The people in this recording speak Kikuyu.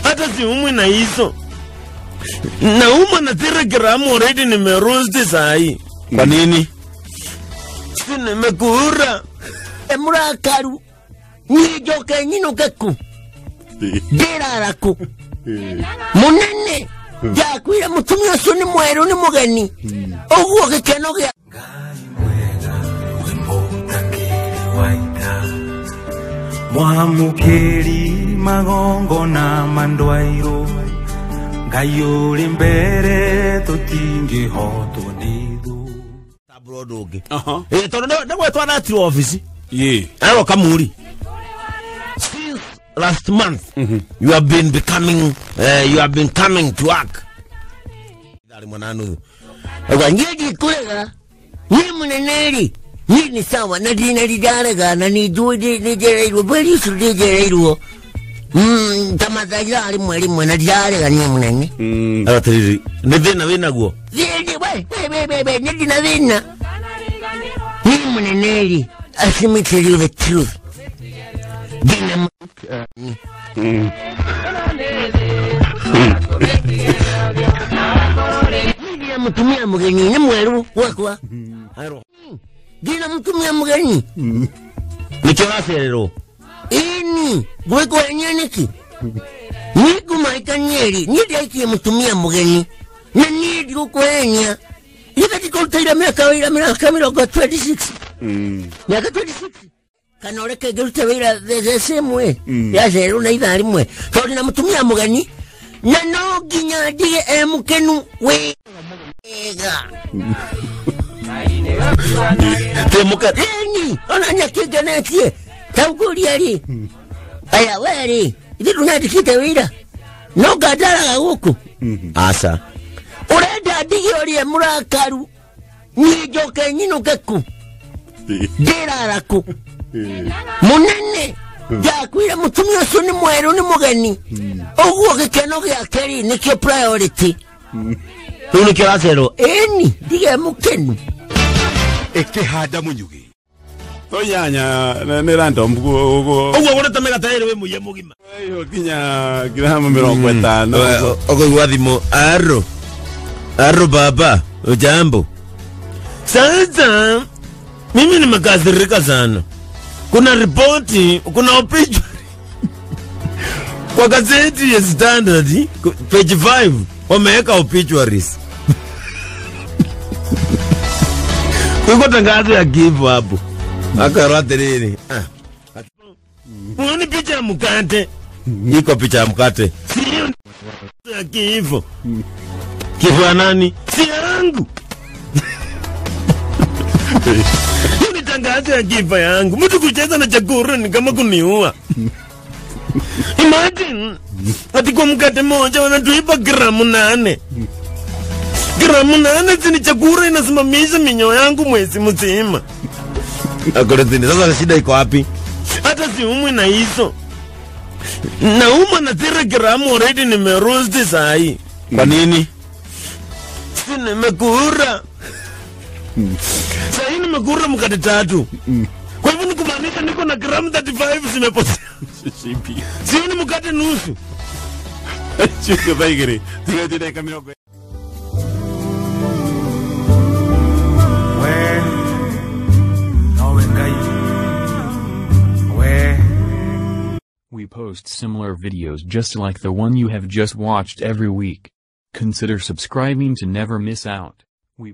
Hata siumwi na hizo. Naumwa na 3 gramu already nimerosti saa hii. Kwa nini? Si nimekura. Murakaru. Nijoke nyinuke ku. Ndirara ku. Munene. Njakwire mutumia ucio ni mweru ni mugeni. Uguo gikeno gia Mwamukiri magongona mandwairo Ngai uri mbere tutingihotwo ni thu. Tabro ndungi. Tondu ndigwetwo anatirwo office. Ye. Arwo Kamuri. Since last month you have been becoming you have been coming to work. Thari mwana nuthu. Uga ngigi kurega ni muneneri. Ni ni sawa na ndina ndarega na ni njui ni njereirwo bweri ucio ndi njereirwo ta mathaa ithaa rimwe rimwe na ndirarega ni munene. Atiriri ni thina winaguo thini we we we we ni ndina thina ni muneneri. Let me tell you the truth. Ndina mutumia mugeni ni mweru wakwa. Ndina mutumia mugeni. Nikio racererwo. Ini gwikwenye niki. Nigumaika nyeri ni ndaikie mutumia mugeni. Na ni ndigukwenya. Ithe ndikurutire miaka wira miaka mirongo 26. Miaka 26. Kana ureke ngirute wira the same way. Yacererwo na ithaa rimwe. Tondu ndina mutumia mugeni. Na no nginya ndige e mukenu wega. Temuka eni ona nyakigenetie tauguria ri aya weri ithi ndunandikite wira no ngandaraga guku aca urenda ndige urie murakaru ni njoke nyinuke ku ndirara ku munene njakwire mutumia ucio ni mweru ni mugeni uguo gikeno giake ri nikio priority. Riu nikio racererwo. Eni ndige mukenu ikihanda munyugi to nyanya ni random uguo uguo mĩgate ĩrĩ wĩ mũiye mũgima iyo kinya gramu 50 ũkũigua thimũ aro aro baba ujambo. Sasa mimi nimekasirika sana. Kuna ripoti, kuna obituary kwa gazeti ya Standard page 5 wameweka obituaries. Kuko tangazo ya kifo hapo. Akarwa atiriri. Unaona picha ya mkate? Iko picha ya mkate. Sio ya kifo. Kifo ya nani? Si yangu. Hiyo ni tangazo ya kifo yangu. Mtu kucheza na chakula ni kama kuniua. Imagine ati kwa mkate moja wanatuipa gramu 8. Gramu 8 zini chakula inasimamisha minyo yangu mwezi mzima. Akorotini sasa shida iko wapi? Hata siumwi na hizo. Naumwa na 3 gramu already nimerosti saa hii. Kwa nini? Si nimekura. Saa hii nimekura mkate 3. Kwa hivyo nikumaanisha niko na gramu 35 zimepotea. Sio ni mkate nusu. Chuko baigiri. Tiga kamera. We post similar videos just like the one you have just watched every week. Consider subscribing to never miss out. We